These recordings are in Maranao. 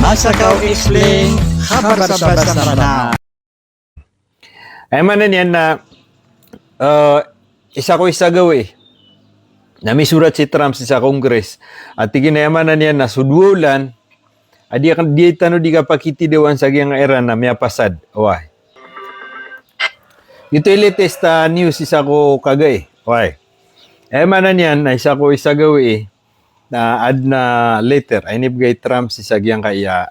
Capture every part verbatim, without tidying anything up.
Asakaw Explain, khabar sa Basang Ranao. Aya maana niyan na, eh, isa ko isa gawii na misorat si Trump sii sa Congress. A tig iyan a aya maana niyan na so dowa olan a di, di tano di kapakitidawa sa giyangkai a Iran na miyapasad. Oway. Ito i latest a news sii sa ko kagai. Oway. Aya maana niyan na isa ko isa gawii na adn a letter a inibgay i Trump sii sa giyangkai a,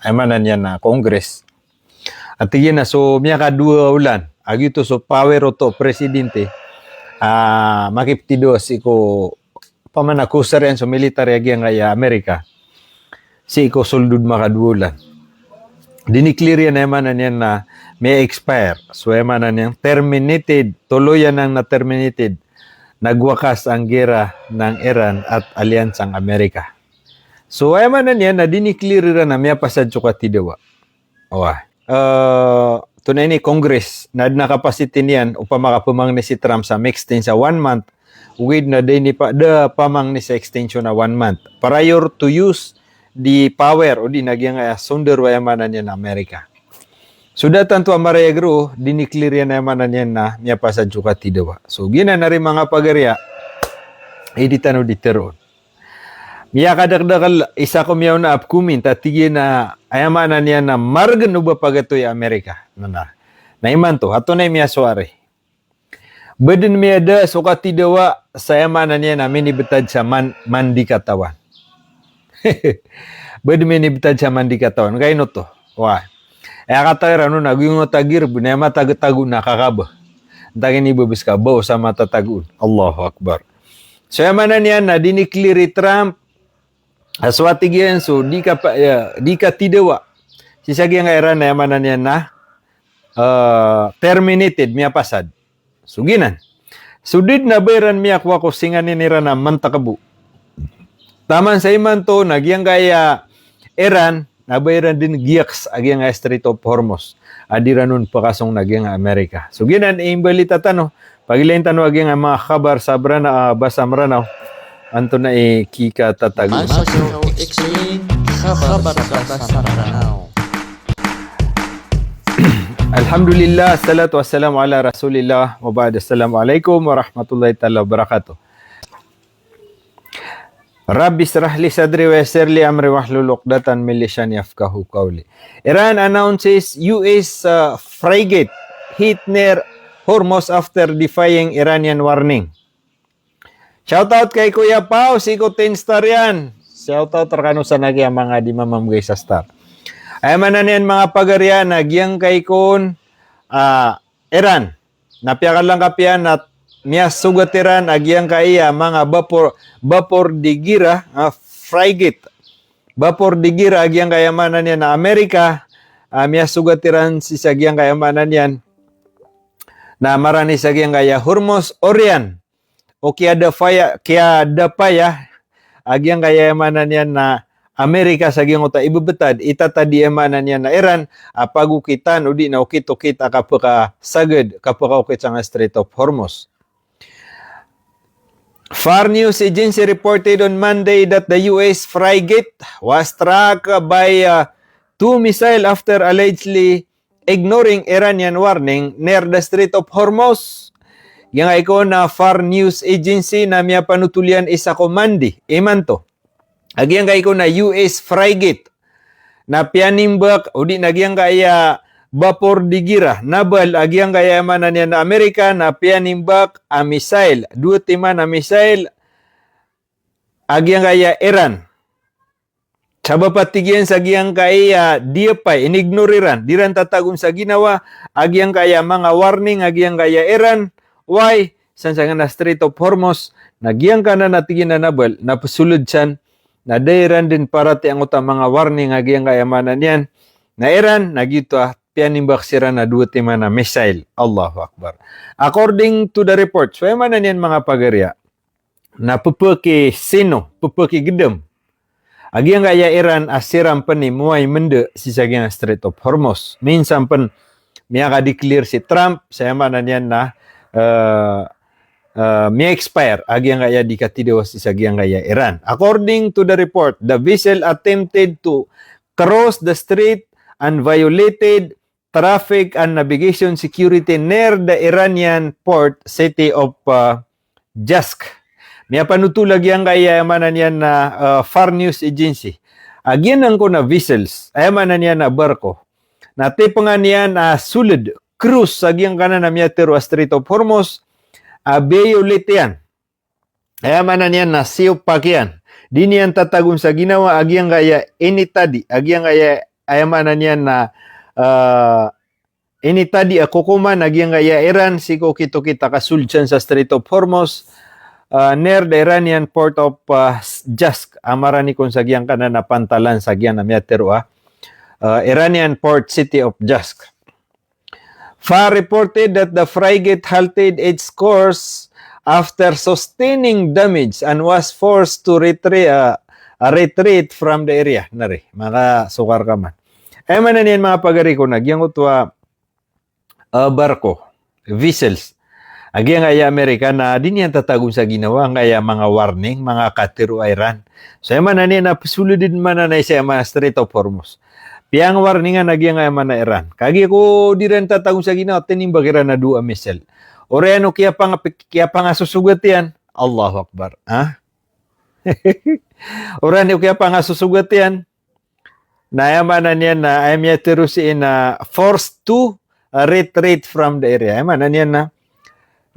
aya maana niyan na Congress. A tig iyan a so miyakadowa olan a giyoto so power oto o presidente a makiptidawa sii ko, opama na ko sariyan so military a giyangkai a Amerika sii ko soldod makadowa olan. Diniklir iyan a aya maana niyan na miya-expire. So aya maana niyan terminated, toloyan angka na terminated, nagwakas ang gera ng Iran at alyansa ng Amerika. So aya maana niyan na diniklir iran a miyapasad so katidawa. Oway. Eh, tonaa ini Congress, na adn a capacity niyan, opama ka pmangni si Trump sa mi-extend sa one month, ogaid na da ini pa, da pamangni sa extension a one month. Prior to use the power, odi na giyangkai a sondaro, aya maana niyan na Amerika. So da tanto a marayag roo, diniklir iyan a aya maana niyan na miyapasad so katidawa. So giyanan ari manga pagariya, i di tano di tharoon. Miyakadakdakl isa ko miyaona a pkomin a tig iyan a aya maana niyan na margn o ba pagatoy a Amerika. Na, na imanto, antonaa i miyasowa ari? Ba dn miyada so katidawa sa aya maana niyan na minibtad sa man, man di katawan. Ba dn minibtad sa man di katawan. Ka ino oto? Oway. Aya katawi ran on na giyangkoto a girb na aya matagtago na kakaba. Antaa ini ba bs ka ba o sa matatago on. Allahu Akbar. So aya maana niyan na diniklir i Trump a so a tig iyan so di kapa, aya, di katidawa sii sa giyangkai a Iran na aya maana niyan na, eh, terminated, miyapasad. So giyanan. So da dn a ba iran miyakowa ko singanin iran a mantakbo. Taman sa imanto na giyangkai a Iran na ba iran dn giyaks a giyangkai a Strait of Hormuz a di ran on pkasong na giyangkai a Amerika. So giyanan i mbalita tano, pagilain tano a giyangkai a manga khabar sa Brana, ah, Basang Ranao. Antonaa i kikatatago. Asakaw Explain, khabar sa Basang Ranao. Alhamdulillah, salatu wassalamu ala Rasulillah, wa ba'd. Assalamu alaikum warahmatullahi taala wabarakatuh. Rabbi shrah li sadri wa yassir li amri wahlul uqdatan min lisani yafqahu qawli. Iran announces U S, uh, frigate hit near Hormuz after defying Iranian warning. Shout out kay Kuya Pao, sii ko Tin Star iyan. Shout out rkano san a giya manga di mamamgay sa star. Aya maana niyan manga pagariya na giyangkai kon, ah, Iran na piyakalangkap iyan a miyasogat iran a giyangkai a manga bapor, bapor di gira, ah, frigate. Bapor di gira a giyangkai a maana niyan na Amerika, ah, miyasogat iran sii sa giyangkai a maana niyan na marani sa giyangkai a Hormuz Orion. O kiyadapaya, kiyadapaya a giyangkai a maana niyan na Amerika sa giyangkoto a ibebetad, itatadi a maana niyan na Iran a pagokitan odi na okit-okit a kapekasagad, kapekaokit sangkai a Strait of Hormuz. Far News Agency reported on Monday that the U S frigate was struck by, uh, two missile after allegedly ignoring Iranian warning near the Strait of Hormuz. Giyangkai kon a Far News Agency na miyapanotol iyan isa ko Mandi, imanto. A giyangkai kon a U S frigate na piyanimbak, odi na giyangkai a bapor di gira, naval, a giyangkai a maana niyan na Amerika, na piyanimbak a missile, dowa timan a missile a giyangkai a Iran. Sabap a tig iyan sa giyangkai a diyapay, inignore iran, di iran tatagon sa ginawa a giyangkai a manga warning a giyangkai a Iran, wai, san sangkanan a Strait of Hormuz, na giyangkanan a tig iyan a naval, na pesoled san, na da iran den paratiyaya angkoto a manga warning a giyangkai a maana niyan na Iran, na giyoto a piyanimbak siran a dowa timan a missile. Allahu Akbar. According to the report, so aya maana niyan manga pagariya, na pepekisino, pepekigedam a giyangkai a Iran a siran pen i mowai menda sii sa giyangkai a Strait of Hormuz. Minsan pen miyaka-declare si Trump, sa aya maana niyan na, eh, eh, miya-expire a giyangkai a di katidawa sii sa giyangkai a Iran. According to the report, the vessel attempted to crossed the strait and violated traffic and navigation security near the Iranian port city of, uh, Jask. Miyapanothol a giyangkaya, aya maana niyan na, uh, Far News Agency a giyanan ko na vessels, aya maana niyan na barko, na tipengan iyan a soled, cross a giyangkanan a miyatharo a Strait of Hormuz, a violate iyan, aya maana niyan na siyopak iyan. Di niyan tatagon sa ginawa a giyangkaya initadi, a giyangkaya, aya maana niyan na, ah, initadi a kokoman a giyangkaya Iran sii ko okit-okit a kasold san sa Strait of Hormuz, ah, near the Iranian port of, ah, Jask, a marani kon sa giyangkanan a pantalan sa giyanan a miyatharo a, ah, Iranian port city of Jask. Far reported that the frigate halted its course after sustaining damage and was forced to retra-, uh, uh, retreat from the area. Nari, maka sokar ka man. Aya maana niyan, manga pagari ko, na giyangkoto a, uh, barko, vessels a giyangkaya Amerika na di niyan tatagon sa ginawa, angkaya manga warning, manga katharo a Iran. So, aya maana niyan na pesoled den maana niyan sa manga Strait of Hormuz. Piyangwarningan a giyangkaya maana Iran. Kagiya ko di ran tatagon sa ginawa, tinimbak iran a dowa a missile. Oriyan o kiyapang-, kiyapangasosogat iyan. Allahu Akbar. Ha? Oriyan o kiyapangasosogat iyan. Na aya maana niyan na, aya miyatharo sii na forced to, uh, retreat from the area. Aya maana niyan na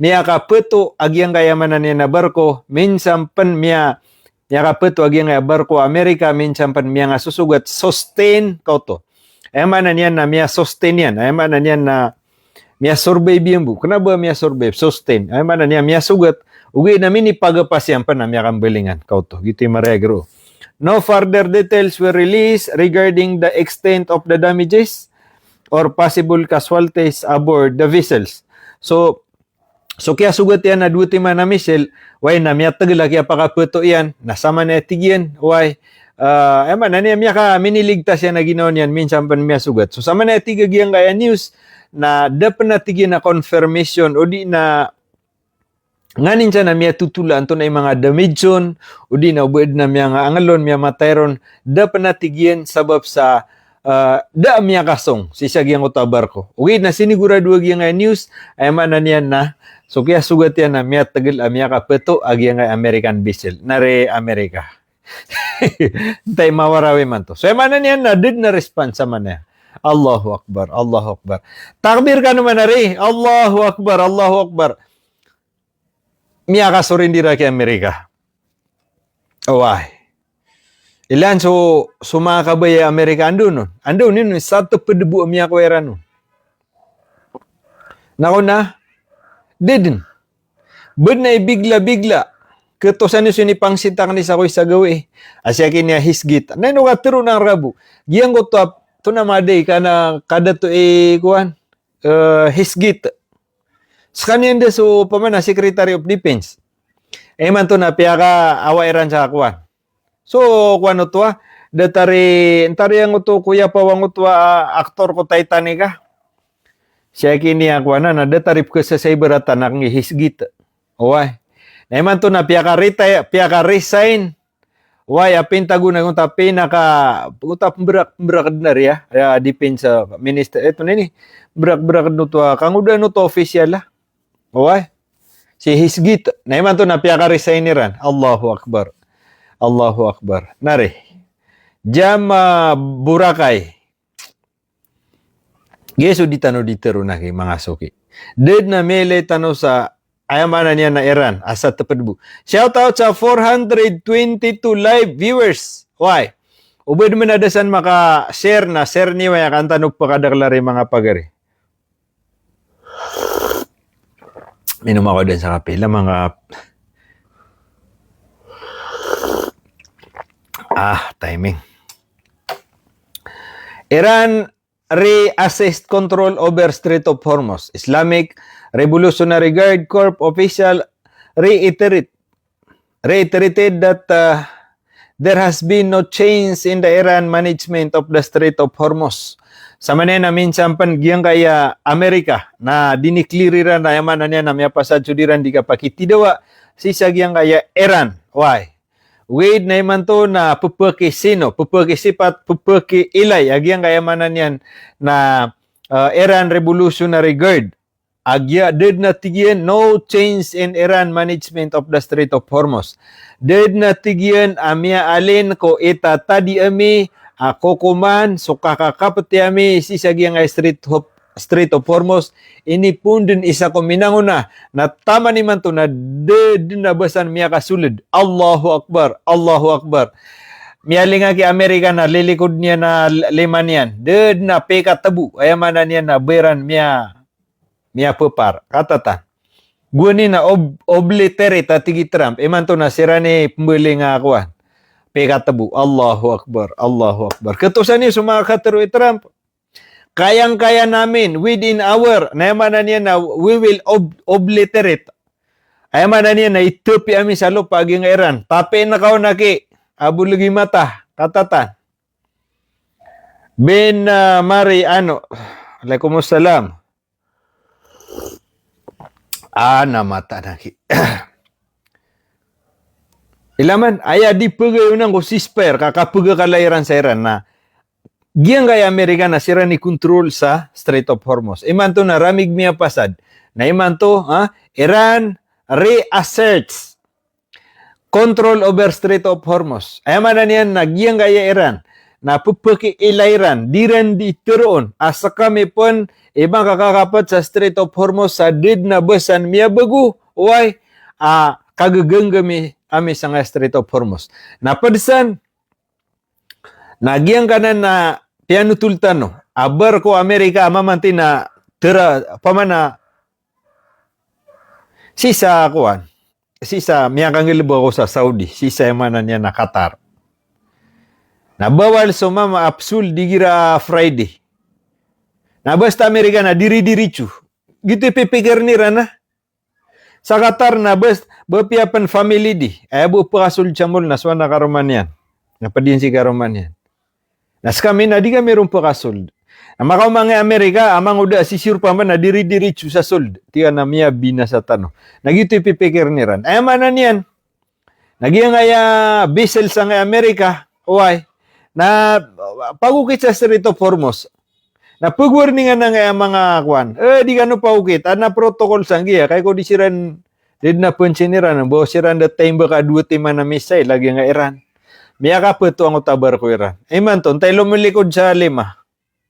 miyakapeto a giyangkaya maana niyan na barko, minsan pen miya-, miyakapeto a giyangkaya barko a Amerika, minsan pen miyangasosogat, sustain, kaoto. Aya maana niyan na miya-sustain iyan, aya maana niyan na miya-survive iyan bo. Kena ba miya-survive, sustain. Aya maana niyan miyasogat, ogaid na minipagapas iyan pen a miyakambalingan, kaoto. Giyoto i maraya gero. No further details were released regarding the extent of the damages or possible casualties aboard the vessels. So, so kiyasogat iyan a dowa timan a missile, oway, na miyategel a kiyapakapeto iyan, na samanaya tig iyan, oway, ah, aya maana niyan miyaka-, miniligtas iyan a ginawa niyan, minsan pen miyasogat. So samanaya tig a giyangkaya news, na da pen a tig iyan a confirmation, o di na nganin san a miyatotola antonaa i manga damage on, o di na o ba aden a miyangaangel on, miyamatay ron, da pen a tig iyan sabap sa, ah, da a miyakasong sii sa giyangkoto a barko. Ogaid na sinigurado a giyangkaya news, aya maana niyan na so kiyasogat iyan na miyategel a miyakapeto a giyangkaya American vessel, nari Amerika. Antaa i mawaraw imanto. So aya maana niyan na da den a response samanaya. Allahu Akbar, Allahu Akbar. Takbir kano man ari. Allahu Akbar, Allahu Akbar. Miyakasorindira ki Amerika. Oway. Ilan so, so manga kabaya i Amerika, anda on? Anda on, ino sa teped bo a miyakowa iran on? Na ko na, da den. Ba den a ibigla-bigla. Ketosan iyo so inipangsitak ni sa ko isa gawii. A siyakiniya Hisgit. Na ino katharo nan rabo. Giyangkoto a, to na madai ka na kadato i kowan, eh, Hisgit. Sekaniyan da so pamana Secretary of Defense. Imanto na piyakaawa iran sa kowan. So, kowan oto a, datar i, antaa i angkoto, koya pa angkoto a, aktor ko Titanic a. Siyakiniya kowan na, datar i pekesesay beratan a keng i Hisgit. Oway. Na imanto na piyaka-retire, piyaka-resign. Oway, a Pentagon a giyangkoto a pinaka, giyangkoto a pemberak, pemberak den ari a, ya, defense, ah, minister, eh, ito na ini. Pemberak, pemberak den oto a, kangodaan oto a official a. Oway. Si Hisgit. Na imanto na piyaka-resign iran. Allahu Akbar. Allahu Akbar. Nari. Jam, ah, Boracay. Giya so di tano di tero na ki manga soki. Da den a miyailay tano sa, aya maana niyan na Iran, a sa teped bo. Shout out sa four hundred twenty-two live viewers. Why? O ba den a da san maka-share na, share niyo aya kan tano pekadakel ari manga pagari. Minom ako den sa kape. Lamang ka. Ah, timing. Iran reassessed control over Strait of Hormuz. Islamic Revolutionary Guard Corps official reiterate, reiterated that, uh, there has been no change in the Iran management of the Strait of Hormuz. Samanaya na minsan pen giyangkaya Amerika na diniklir iran, aya maana niyan na miyapasad so di ran di kapakitidawa sii sa giyangkaya Iran. Why? Wade na imanto na pepekisino, pepekisipat, pepekiilay a giyangkaya maana niyan na, ah, Iran Revolutionary Guard. A giya da den a tig iyan, no change in Iran management of the Strait of Hormuz. Da den a tig iyan a miyaalin ko itatadi ami a kokoman so kakakapeti ami sii sa giyangkai Strait of, Strait of Hormuz. Inipoon den isa ko minangona na taman imanto na da den a ba san miyakasoled. Allahu Akbar, Allahu Akbar. Miyalinga ki Amerika na lilikod niyan a lima niyan. Da den a pikatebo. Aya maana niyan na ba iran miya miyapepar, katatan. Gowani na ob-, obliterate a tig i Trump. Imanto na siran i pembaling a kowan. Pikatebo. Allahu Akbar, Allahu Akbar. Ketosan iyo so manga katero i Trump. Kayang-kaya namin, within hour. Na aya maana niyan na we will ob-, obliterate. Aya maana niyan na itepi ami sa lopa a giyangkai Iran. Tapi na kawan aki, a bolegi mata, katatan. Bin, ah, Mari ano. Alaikumussalam. Ana mata naki. Ilaman, aya di pegayonan ko ceasefire, ka kapegakala iran sa Iran na giyangkaya Amerika na siran i control sa Strait of Hormuz. Imanto na ramig miyapasad. Na imanto, ha, Iran reasserts control over Strait of Hormuz. Aya maana niyan na giyangkaya Iran na pepekiilay iran, di ran di teroon a sekami pen i ba kakakapet sa Strait of Hormuz sa da den a ba san miyabago, oway, a kagegenggemi ami sangkaya Strait of Hormuz. Na ped san, na giyangkanan na piyanotol tano a ber ko Amerika a mamanti na tera, pamana sii sa kowan, sii sa miyakanggalebek ako sa Saudi, sii sa aya maana niyan na Qatar. Na bawal so mama a pesold igira Friday. Na basta Amerika na diri-diritso. Giyoto i pipikiren iran a. Sa Qatar na bas, ba piya pen family di. Aya bo pekasold sa mall na so anak a roma niyan. Na ped iyan si karoma niyan. Na sekami na di kami ron pekasold. Na makaoma ngai Amerika, a mangoda a sisir paman na diri-diritso sa sold. Tig iyan a miyabinasa tano. Na giyoto i pipikiren iran. Aya maana niyan. Na giyangkaya vessel sangkai Amerika, oway. Na pagokit sa Strait of Hormuz. Na pag-warningan angkaya manga kowan. Eh, di kano pagokit. Adn a protocol sanggiya. Kay ko di siran, di dn a pensin iran. Bo siran da taimbaka dowa timan a missile a giyangkai Iran. Miyakapeto angkoto a barko iran. Imanto, ntay lomelikod sa lima.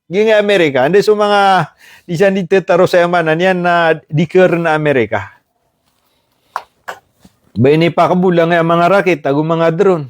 Giyangkai Amerika, anda so manga di san di tetaro sa aya maana niyan na di keren a Amerika. Ba inipakebol angkaya manga rakit ago manga drone.